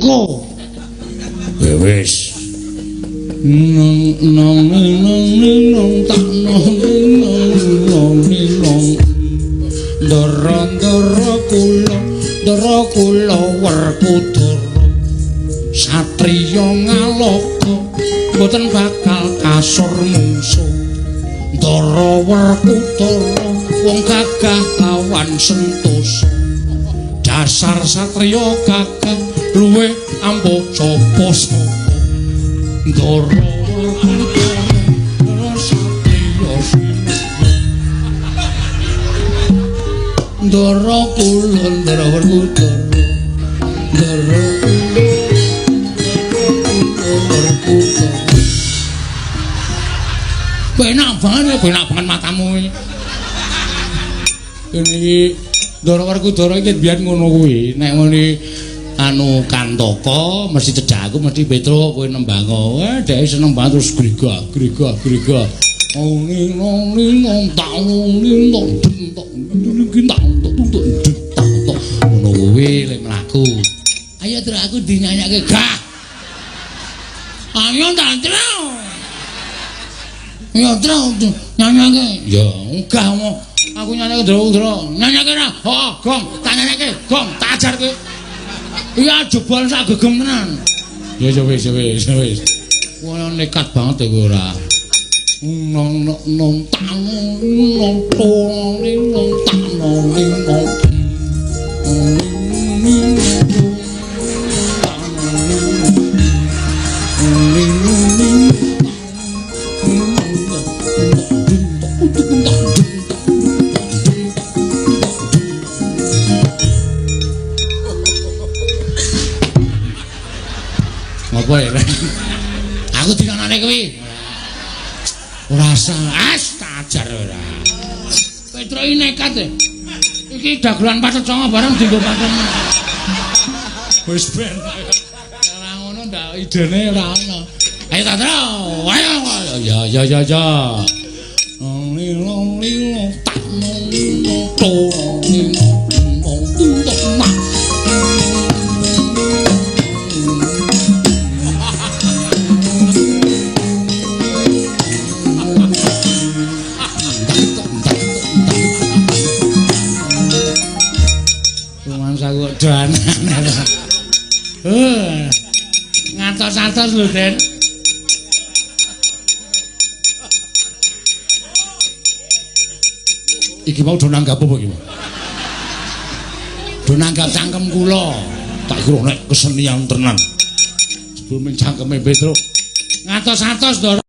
Engko. Ya wis. Nong nong nong nong tak nong nong nong nong. Ndara ndara kula, ndara kula Werkudara. Satriya ngaloka mboten bakal kasur mungsuh. Ndara Werkudara wong gagah lawan sentosa. Dasar satriya gagah luwih ampuh sapa-sapa. Ndara Werkudara satriya sinuwun. Ndara kula Ndara Werkudara. Ndara kula Werkudara. Penak banget ya, penak banget matamu iki. Kene iki Ndara Werkudara iki biyen ngono kuwi. Nek ngene anu Kantaka mesti cedhak aku mesti Petruk kowe nembang. Wah, dhek seneng banget terus grigah grigah grigah. Ning nong ning nong tak nong ning nong den tok ning tak tok tok den tak tok ngono kuwi lek mlaku. Ayo terus aku dinyanyake gah. Ayo tak terus. Ya terus nyanyake. Ya gah mo. Aku nyanyake ndro-ndro. Nyanyake ra. Heeh, gong, tak nyanyake, gong, tak ajarke. Iya jebol sak gegem tenan. Ya ya wis wis wis. Wah nekat banget ya kowe ora. Nong nong nong tak nong nong to ning nong tak nong ning nong. Ning ning ning. Apa ya? Aku dinanane kuwi. Ora usah, as tak ajar ora. Petro iki nekat e. Iki dagelan pathet sanga bareng dienggo pathet. Wis ben. Ora ngono ndak idene ora ono. Ayo ta tro. Ayo. Ya ya ya ya. Nong nong nong tak nong nong to nong nong tok nak. Ngatos-atos lho, Den. Iki mau do nanggap apa iki? Do nanggap cangkem kula. Tak kira nek kesenian tenan. Sebelum cangkeme Petruk. Ngatos-atos, Ndara.